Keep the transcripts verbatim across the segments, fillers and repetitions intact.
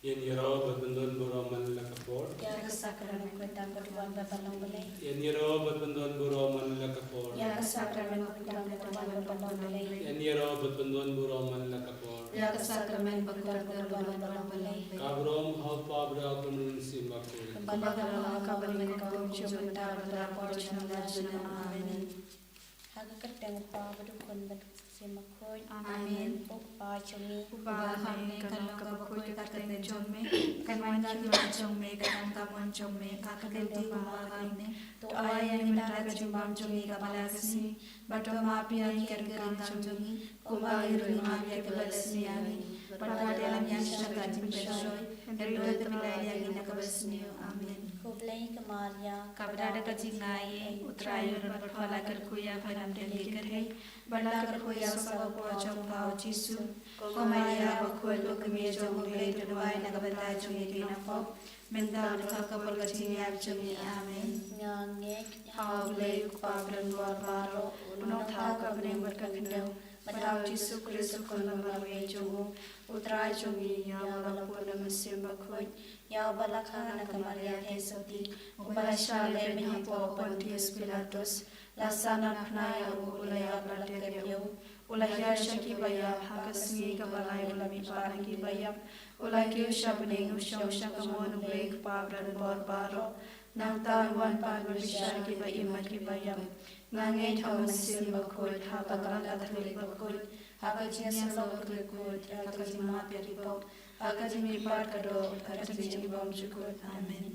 Ïa ngi ruh bad pyndon burom man la ka por. Ïa ka sakramen khuid tang ka duwan bad ban long balei. Ïa ngi ruh bad pyndon burom man la ka por. Ïa ka sakramen khuid tang ka duwan bad ban long balei. Ïa ngi ruh bad pyndon burom man la ka por. Ïa ka sakramen bakhuid tang ka duwan bad ban long balei. Ka burom ha u Kpa bad ha u Khun bad ha u Mynsiem Bakhuid. Kumba ka long ha kaba mynta, kumjuh mynta bad ha ka por jong la ka por. Amen. Ha ka kyrteng u Kpa bad u Khun bad u Mynsiem Bakhuid. Amen. U Kpa jong ngi uba ha bneng, ka long kaba khuid ka kyrteng jong me. Kan wan ka kyrteng jong me, kan long ka mon jong me ha ka lynti kumba ha bneng. To ai ïa ngi mynta ka jingbam jong ngi kaba la ka sngi. Bad to map ïa ngi ki ryngkang jong ngi, kumba ngi ruh ngi map ïa kiba la sniew ïa ngi. Bad wat ïalam ïa ngi sha ka jingpynshoi, hynrei to pynlait ïa ngi na kaba sniew. Amen. Khublei ko Maria, kaba dap da ka jingai, U Trai u don bad pha, la kyrkhu ïa pha na bynta ki kynthei, bad la kyrkhu ïa u sawa u por jong pha u Jisu. Ko Maria bakhuid, ko kmie jong U Blei, to duwai na ka bynta jong ngi kiba pop, mynta bad ha ka por ka jingïap jong ngi. Amen. Nga ngeit ha U Blei U Kpa badonbor baroh, U Nongthaw ka bneng bad ka khyndew, bad ha u Jisu Khrist u Khun ba marwei jong U, U Trai jong ngi, ïa uba la pun da u Mynsiem Bakhuid, ïa uba la kha na ka Maria Theisotti, uba la shah leh beiñ hapoh Pontius Pilatus, la sah natphna ïa u, u la ïap, la tep ïa u, u la hiar sha kiba ïap, ha ka sngi kaba lai u la mihpat na kiba ïap, u la kiew sha bneng, u shong sha ka mon U Blei U Kpa badonbor baroh. Nangta un wan pat ban bishar kiba im bad kiba ïap. Nga ngeit ha u Mynsiem Bakhuid, ha ka Balang Katholik bakhuid, ha ka jingïasyllok bakhuid, ha ka jingmap ïa ki pop, ha ka jingmihpat ka doh, ha ka jingjylliew bymjukut. Amen.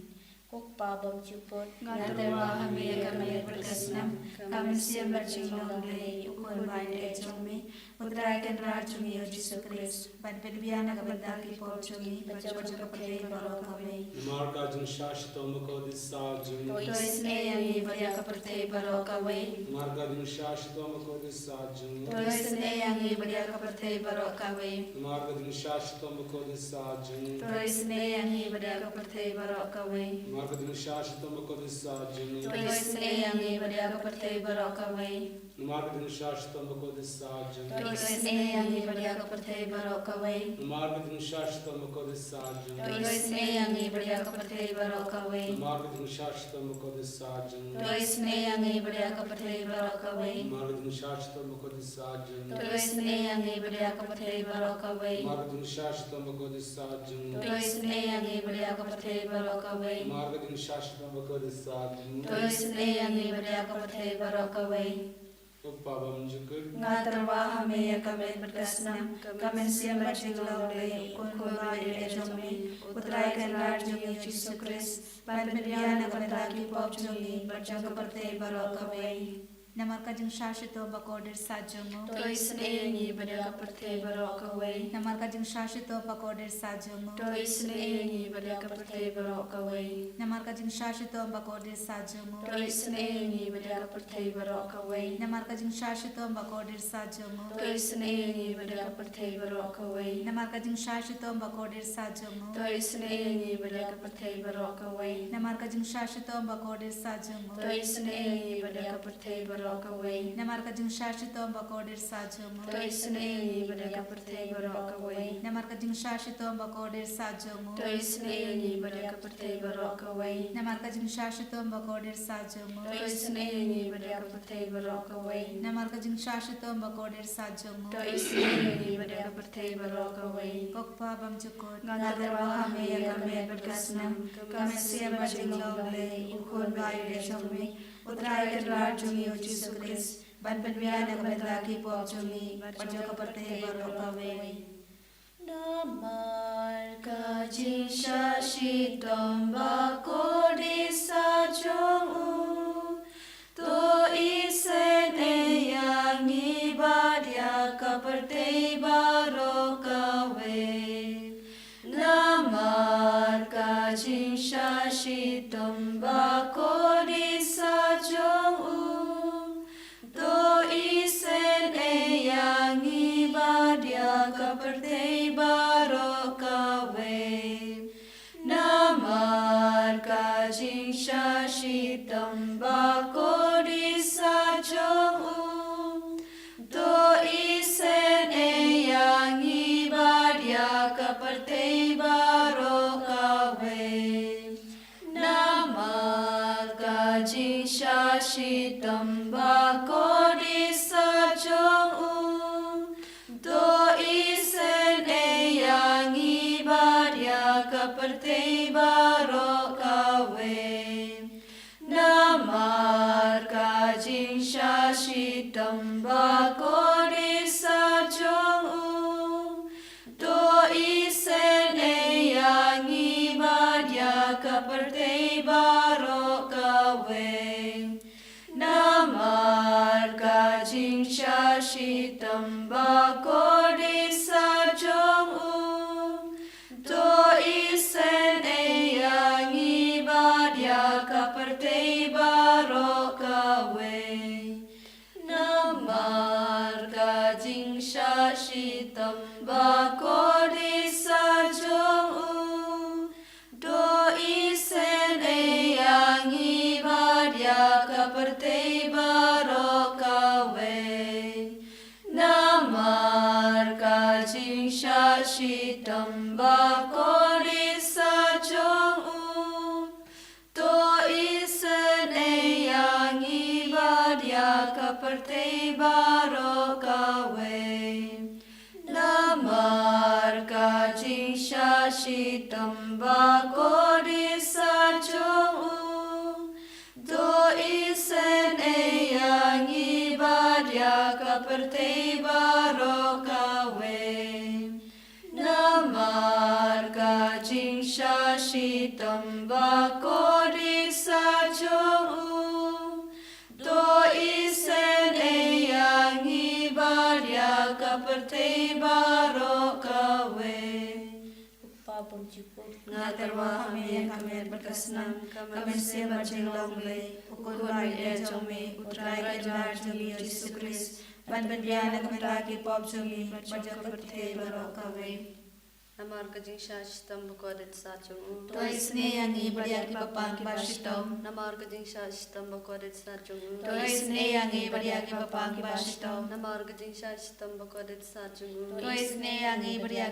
Ko Kpa bymjukut, nga tyrwa ha me ïa ka met bad ka snam, ka mynsiem bad jinglong U Blei, U Khun ba ïeit jong me, U Trai Kynrad jong ngi U Jisu Khrist, ban pynbiang na ka bynta ki pop jong ngi bad jong ka pyrthei baroh kawei. Namar ka jingshah shitom bakordit saw jong U. To isynei ïa ngi bad ïa ka pyrthei baroh kawei. Namar ka jingshah shitom bakordit saw jong U. To isynei ïa ngi bad ïa ka pyrthei baroh kawei. Namar ka jingshah shitom bakordit saw jong U. To isynei ïa ngi bad ïa ka pyrthei baroh kawei. Namar ka jingshah shitom bakordit saw jong U. To isynei ïa ngi bad ïa ka pyrthei baroh kawei. Namar ka jingshah shitom bakordit saw jong U. To isynei ïa ngi bad ïa ka pyrthei baroh kawei. Namar ka jingshah shitom bakordit saw jong U. To isynei ïa ngi bad ïa ka pyrthei baroh kawei. Namar ka jingshah shitom bakordit saw jong U. To isynei ïa ngi bad ïa ka pyrthei baroh kawei. Namar ka jingshah shitom bakordit saw jong U. To isynei ïa ngi bad ïa ka pyrthei baroh kawei. Namar ka jingshah shitom bakordit saw jong U. To isynei ïa ngi bad ïa ka pyrthei baroh kawei. Namar ka jingshah shitom bakordit saw jong U. To isynei ïa ngi bad ïa ka pyrthei baroh kawei. Ko Kpa bymjukut, nga tyrwa ha me ïa ka met bad ka snam, ka mynsiem bad jinglong U Blei, U Khun ba ïeit jong me, U Trai Kynrad jong ngi U Jisu Khrist, ban pynbiang na ka bynta ki pop jong ngi bad jong ka pyrthei baroh kawei. Namar ka jingshah shitom bakordit saw jong U. To isynei ïa ngi bad ïa ka pyrthei baroh kawei. Namar ka jingshah shitom bakordit saw jong U. To isynei ïa ngi bad ïa ka pyrthei baroh kawei. Namar ka jingshah shitom bakordit saw jong U. To isynei ïa ngi bad ïa ka pyrthei baroh kawei. Namar ka jingshah shitom bakordit saw jong U. To isynei ïa ngi bad ïa ka pyrthei baroh kawei. Namar ka jingshah shitom bakordit saw jong U. To isynei ïa ngi bad ïa ka pyrthei baroh kawei. Namar ka jingshah shitom bakordit saw jong U. To isynei ïa ngi bad ïa ka pyrthei baroh kawei. Namar ka jingshah shitom bakordit saw jong U. To isynei ïa ngi bad ïa ka pyrthei baroh kawei. Namar ka jingshah shitom bakordit saw jong U. To isynei ïa ngi bad ïa ka pyrthei baroh kawei. Namar ka jingshah shitom bakordit saw jong U. To isynei ïa ngi bad ïa ka pyrthei baroh kawei. Namar ka jingshah shitom bakordit saw jong U. To isynei ïa ngi bad ïa ka pyrthei baroh kawei. Ko Kpa bymjukut, nga tyrwa ha me ïa ka met bad ka snam, ka mynsiem bad jinglong U Blei, U Khun ba ïeit jong me, U Trai Kynrad jong ngi U Jisu Khrist, ban pynbiang na ka bynta ki pop jong ngi bad jong ka pyrthei baroh kawei. Namar ka jingshah shitom bakordit saw jong U, to isynei ïa ngi bad ïa ka pyrthei baroh kawei. Namar ka jingshah shitom bakordit saw jong U, to isynei ïa ngi bad ïa ka pyrthei baroh kawei. Namar ka jingshah shitom bakordit saw jong U, to isynei ïa ngi bad ïa ka pyrthei baroh Jingshah shitom bakordit sha jong u. To isynei ïa ngi bad ïa ka pyrthei baroh kawei. Namar ka jingshah shitom bakordit sha jong u. To isynei ïa ngi bad ïa ka pyrthei baroh kawei. Namar ka jingshah shitom bakordit sha jong u. To isynei ïa ngi bad ïa ka pyrthei baroh kawei. Namar ka jingshah shitom bakordit sha jong u. To isynei ïa ngi bad ïa ka pyrthei baroh kawei. Namar ka jingshah shitom bakordit sha jong u. To isynei ïa ngi bad ïa ka pyrthei baroh kawei. Namar ka jingshah shitom bakordit sha jong u. To isynei ïa ngi bad ïa ka pyrthei baroh kawei. Namar ka jingshah shitom bakordit sha jong u. To isynei ïa ngi bad ïa ka pyrthei baroh kawei. Kpa bymjukut. Nga tyrwa ha me ïa ka met bad ka snam, ka mynsiem bad jinglong Blei, u Kynrad jong me, u Trai Kynrad jong me, u Jisu Khrist, ban pynbiang na ka bynta ki pop jong me bad jong ka pyrthei baroh kawei. Namar ka jingshah shitom bakordit sha jong u. To isynei ïa ngi bad ïa ki bapang ki bashitom. Namar ka jingshah shitom bakordit sha jong u. To isynei ïa ngi bad ïa ki bapang ki bashitom. Namar ka jingshah shitom bakordit sha jong u. To isynei ïa ngi bad ïa ki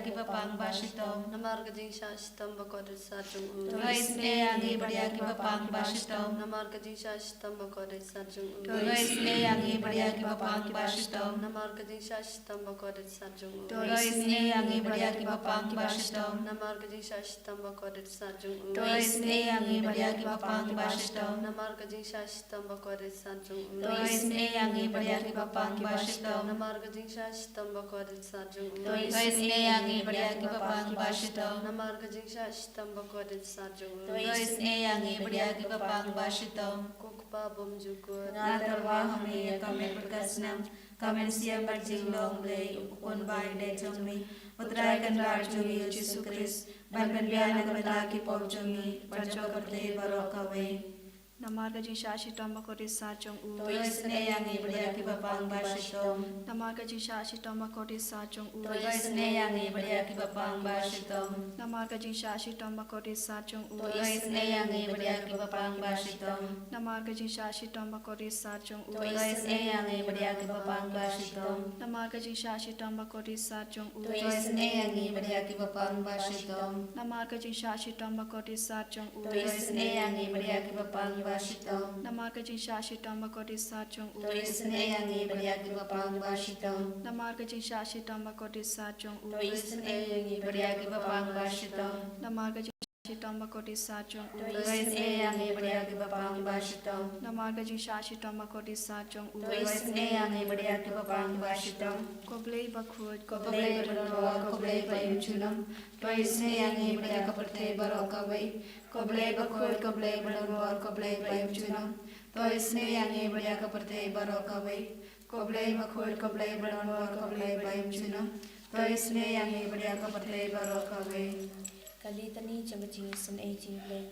bapang bashitom. Namar ka jingshah shitom bakordit sha jong u. To isynei ïa ngi bad ïa ki bapang bashitom. Namar ka jingshah shitom bakordit sha jong u. To isynei ïa ngi bad ïa ki bapang bashitom. Namar ka jingshah shitom bakordit sha jong u. To isynei ïa ngi bad ïa ki bapang bashitom. Namar ka jingshah shitom bakordit sha jong u. To isynei ïa ngi bad ïa ki bapang bashitom. Namar ka jingshah shitom bakordit sha jong u. To isynei ïa ngi bad ïa ki bapang bashitom. Namar ka jingshah shitom bakordit sha jong u. To isynei ïa ngi bad ïa ki bapang bashitom. Namar ka jingshah shitom bakordit sha jong u. To isynei ïa ngi bad ïa ki bapang bashitom. Ko Kpa bymjukut. Nga tyrwa ha me ïa ka met bad ka snam, ka mynsiem bad jinglong Blei, u Kynrad jong me, u Trai Kynrad jong me, u Jisu Khrist, ban pynbiang na ka bynta ki pop jong me bad jong ka pyrthei baroh kawei. Namar ka jingshah shitom bakordit sha jong u. To isynei ïa ngi bad ïa ki bapang bashitom. Namar ka jingshah shitom bakordit sha jong u. To isynei ïa ngi bad ïa ki bapang bashitom. Namar ka jingshah shitom bakordit sha jong u. To isynei ïa ngi bad ïa ki bapang bashitom. Namar ka jingshah shitom bakordit sha jong u. To isynei ïa ngi bad ïa ki bapang bashitom. Namar ka jingshah shitom bakordit sha jong u. To isynei ïa ngi bad ïa ki bapang bashitom. Namar ka jingshah shitom bakordit sha jong u. To isynei ïa ngi bad ïa ki bapang bashitom. Namar ka jingshah shitom bakordit sha jong u. To isynei ïa ngi bad ïa ki bapang bashitom. Namar ka jingshah shitom bakordit sha jong u. To isynei ïa ngi bad ïa ki bapang bashitom. Namar ka jingshah shitom bakordit sha jong u. To isynei ïa ngi bad ïa ki bapang bashitom. Namar ka jingshah shitom bakordit sha jong u. To isynei ïa ngi bad ïa ki bapang bashitom. Ko Blei bakhuid, ko Blei badonbor, ko Blei baïum junom. To isynei ïa ngi bad ïa ka pyrthei baroh kawei. Ko Blei bakhuid, ko Blei badonbor, ko Blei baïum junom. To isynei ïa ngi bad ïa ka pyrthei baroh kawei. Ko Blei bakhuid, ko Blei badonbor, ko Blei baïum junom. To isynei ïa ngi bad ïa ka pyrthei baroh kawei. Ka Litani jong ka jingisynei jong U Blei.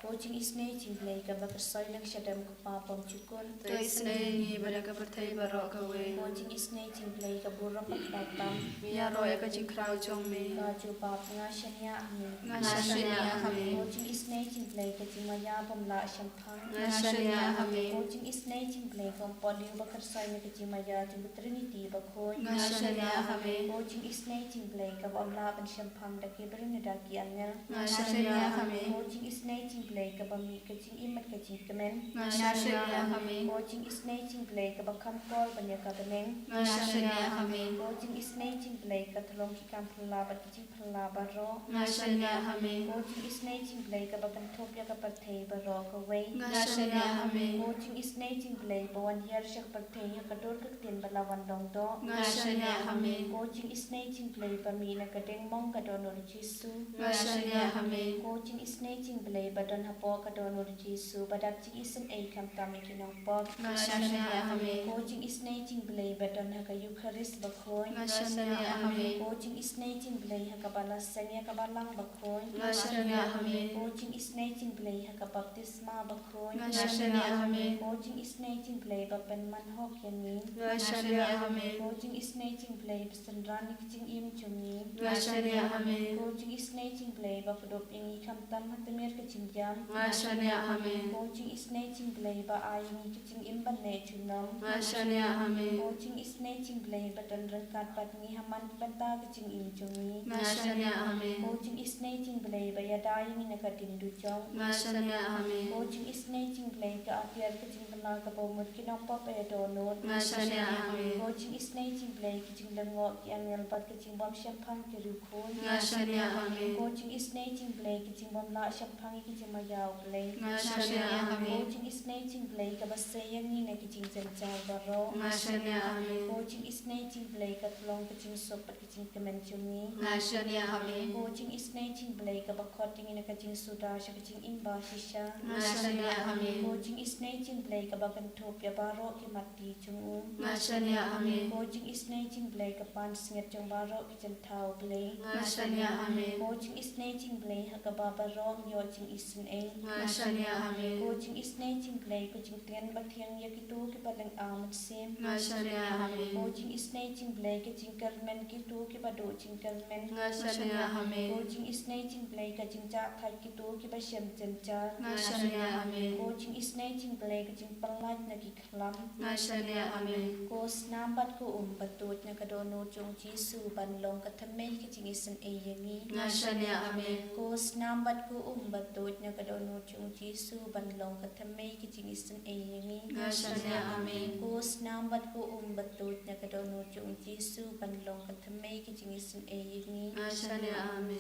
Ko jingisynei jong U Blei kaba kyrsoi nongshadem, ko Kpa bymjukut. To isynei ïa ngi bad ïa ka pyrthei baroh kawei. Ko jingisynei jong U Blei ka burom bad kaba tam. Ïaroh ïa ka jingkhraw jong me. Ka jubab, nga shaniah ha me. Nga shaniah ha me. Ko jingisynei jong U Blei ka jingmaïa bym lah shemphang. Nga shaniah ha me. Ko jingisynei jong U Blei ka umpohliew ba kyrsoi na ka jingmaïa jong ka Trinity bakhuid. Nga shaniah ha me. Ko jingisynei jong U Blei kaba ym lah ban shemphang da ki briew ne da ki angel. Nga shaniah ha me. Ko jingisynei jong U Blei kaba mih ka jingim bad ka jingkmen. Nga shaniah ha me. Ko jingisynei jong Blei kaba kham kor ban ïa ka bneng. Nga shaniah ha me. Ko jingisynei jong Blei ka thlong ki kam phylla bad ki jingphylla baroh. Nga shaniah ha me. Ko jingisynei jong Blei kaba kynthup ïa ka pyrthei baroh kawei. Nga shaniah ha me. Ko jingisynei jong Blei ba wan hiar sha ka pyrthei ha ka dur ka ktien ba la wan long doh. Nga shaniah ha me. Ko jingisynei jong Blei ba mih na ka diengmong ka dohnud Jisu. Nga shaniah ha me. Ko jingisynei jong Blei ba don hapoh ka dohnud Jisu ba dap jingisynei khamtam ïa ki nongpop. Nga shaniah ha me. Ko jingisynei jong Blei ba don ha ka Eukharist bakhuid. Nga shaniah ha me. Ko jingisynei jong Blei ha kaba la seng ïa ka balang bakhuid. Nga shaniah ha me. Ko jingisynei jong Blei ha ka baptisma bakhuid. Nga shaniah ha me. Ko jingisynei jong Blei ba pynman hok ïa ngi. Nga shaniah ha me. Ko jingisynei jong Blei ba synran ïa ka jingim jong ngi. Nga shaniah ha me. Ko jingisynei jong Blei ba kdup ïa ngi khamtam ha tmier ka jingïam. Nga shaniah ha me. Ko jingisynei jong Blei ba ai ïa ngi ka jingim ban leh junom. Nga shaniah ha me. Ko jingisynei jong Blei ba don ryngkat bad ngi ha man bynta ka jingim jong ngi. Nga shaniah ha me. Ko jingisynei jong Blei ba ïada ïa ngi na ka diengdujok. Nga shaniah ha me. Ko jingisynei jong Blei ka atiar ka jingpynlong kaba mut ki nongpop ba ïa dohnud. Nga shaniah ha me. Ko jingisynei jong Blei ka jinglyngngoh ki angel bad ka jingbym shemphang ki riewkhuid. Nga shaniah ha me. Ko jingisynei jong Blei ka jingbym lah shemphang ïa ka jingmaïa U Blei. Nga shaniah ha me. Ko jingisynei jong Blei kaba sei ïa ngi na ki jingjynjar baroh. Nga shaniah ha me. Ko jingisynei jong Blei ka thlong ka jingsuk bad ka jingkmen jong ngi. Nga shaniah ha me. Ko jingisynei jong Blei kaba khot ïa ngi na ka jingsuda sha ka jingim ba shisha. Nga shaniah ha me. Ko jingisynei jong Blei kaba kynthup ïa baroh ki matti jong u. Nga shaniah ha me. Ko jingisynei jong Blei ka pansngiat jong baroh ki jingthaw Blei. Nga shaniah ha me. Ko jingisynei jong Blei ha kaba baroh ngi ïoh jingisynei. Nga shaniah ha me. Ko jingisynei jong Blei ka jingtngen bathiang ïa kito kiba lynga mynsiem. Nga shaniah ha me. Ko jingisynei jong Blei ka jingkyrmen kito kiba duh jingkyrmen. Nga shaniah ha me. Ko jingisynei jong Blei ka jingjahthait kito kiba shem jynjar. Nga shaniah ha me. Ko jingisynei jong Blei ka jingpyllait na ki khlam. Nga shaniah ha me. Ko snam bad ko um ba tuid na ka dohnud jong Jisu ban long ka thymmei ka jingisynei ïa ngi. Nga shaniah ha me. Ko snam bad ko um ba tuid na ka dohnud jong Jisu ban long ka thymmei ka jingisynei ïa ngi. Nga shaniah ha me. Ko snam bad ko um ba tuid na ka dohnud jong Jisu ban long ka thymmei ka jingisynei ïa ngi. Nga shaniah ha me.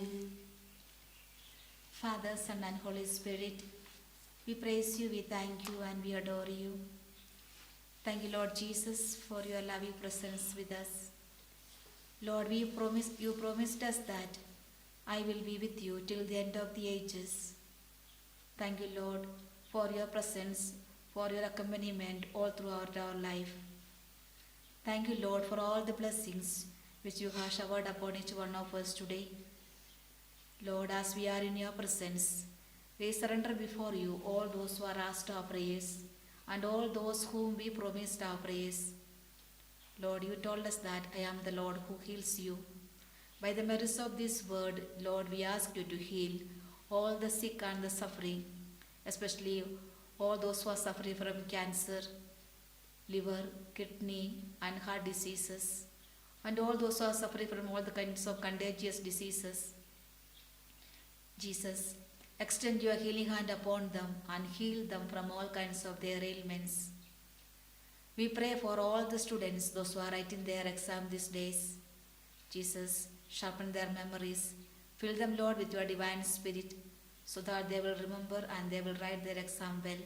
Father, Son, and Holy Spirit, we praise you, we thank you, and we adore you. Thank you, Lord Jesus, for your loving presence with us. Lord, we promise, you promised us that I will be with you till the end of the ages. Thank you, Lord, for your presence, for your accompaniment all throughout our life. Thank you, Lord, for all the blessings which you have showered upon each one of us today. Lord, as we are in your presence, we surrender before you all those who are asked our prayers and all those whom we promised our prayers. Lord, you told us that I am the Lord who heals you. By the merits of this word, Lord, we ask you to heal all the sick and the suffering, especially all those who are suffering from cancer, liver, kidney, and heart diseases, and all those who are suffering from all the kinds of contagious diseases. Jesus, extend your healing hand upon them and heal them from all kinds of their ailments. We pray for all the students, those who are writing their exam these days. Jesus, sharpen their memories. Fill them, Lord, with your divine spirit, so that they will remember and they will write their exam well.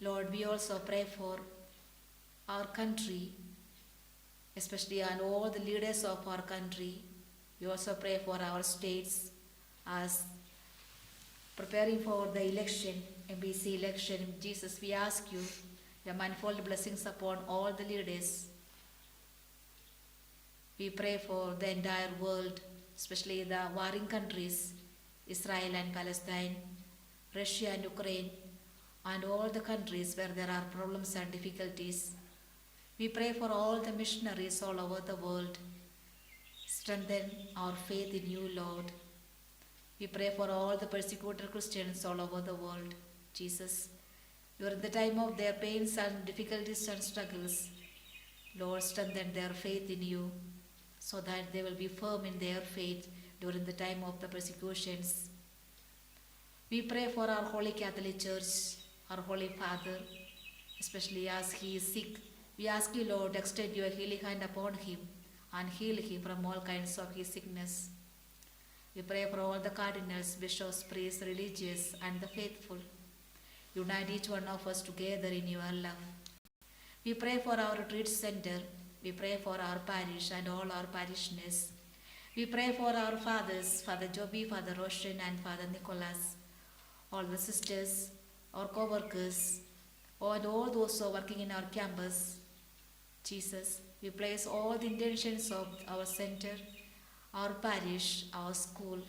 Lord, we also pray for our country, especially and all the leaders of our country. We also pray for our states as preparing for the election, M P C election. Jesus, we ask you your manifold blessings upon all the leaders. We pray for the entire world, especially the warring countries, Israel and Palestine, Russia and Ukraine, and all the countries where there are problems and difficulties. We pray for all the missionaries all over the world. Strengthen our faith in you, Lord. We pray for all the persecuted Christians all over the world. Jesus, during the time of their pains and difficulties and struggles, Lord, strengthen their faith in you so that they will be firm in their faith during the time of the persecutions. We pray for our Holy Catholic Church, our Holy Father, especially as he is sick. We ask you, Lord, extend your healing hand upon him and heal him from all kinds of his sickness. We pray for all the cardinals, bishops, priests, religious, and the faithful. Unite each one of us together in your love. We pray for our retreat center. We pray for our parish and all our parishioners. We pray for our fathers, Father Joby, Father Roshan, and Father Nicholas, all the sisters, our co-workers, and all those who are working in our campus. Jesus, we place all the intentions of our center, our parish, our school.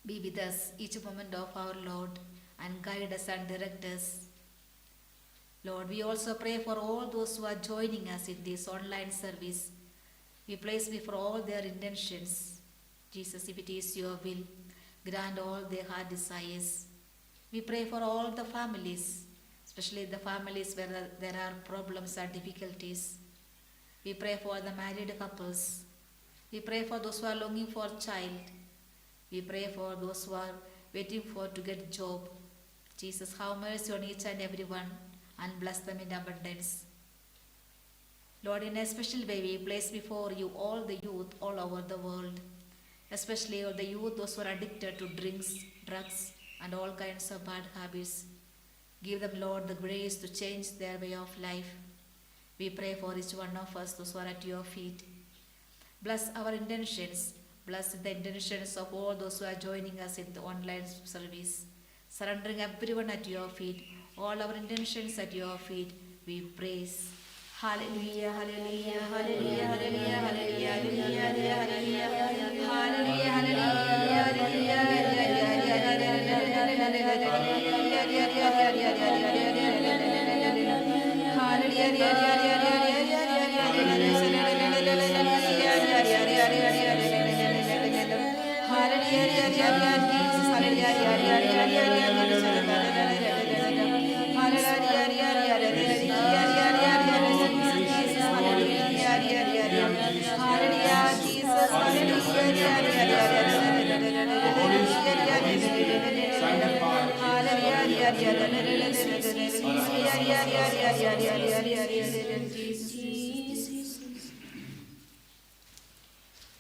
Be with us each moment of our Lord and guide us and direct us. Lord, we also pray for all those who are joining us in this online service. We place before all their intentions. Jesus, if it is your will, grant all their heart desires. We pray for all the families, especially the families where there are problems or difficulties. We pray for the married couples. We pray for those who are longing for child. We pray for those who are waiting for to get job. Jesus, have mercy on each and everyone and bless them in abundance. Lord, in a special way, we place before you all the youth all over the world, especially all the youth, those who are addicted to drinks, drugs, and all kinds of bad habits. Give them, Lord, the grace to change their way of life. We pray for each one of us, those who are at your feet. Bless our intentions. Bless the intentions of all those who are joining us in the online service. Surrendering everyone at your feet, all our intentions at your feet, we praise. Hallelujah, hallelujah, hallelujah, hallelujah, hallelujah, hallelujah, hallelujah, hallelujah, hallelujah, hallelujah.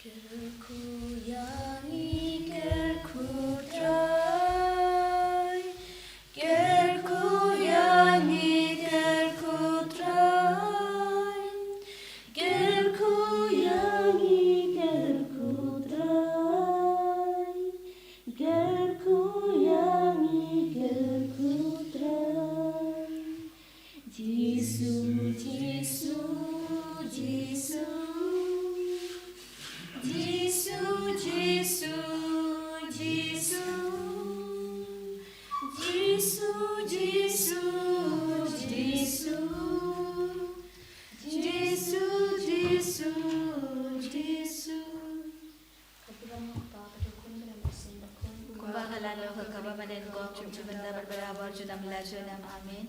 Kyrkhu ïa ngi, kyrkhu Trai. Kyrkhu ïa ngi, kyrkhu Trai. Kyrkhu ïa ngi, kyrkhu Trai. Kyrkhu ïa ngi, kyrkhu Trai. Jisu, Jisu, Jisu. Jisu, Jisu, Jisu. Jisu, Jisu, Jisu. Jisu, Jisu, Jisu. Kumba ka la long, ha kaba mynnin, kumjuh mynta bad barabor, junom la junom. Amen.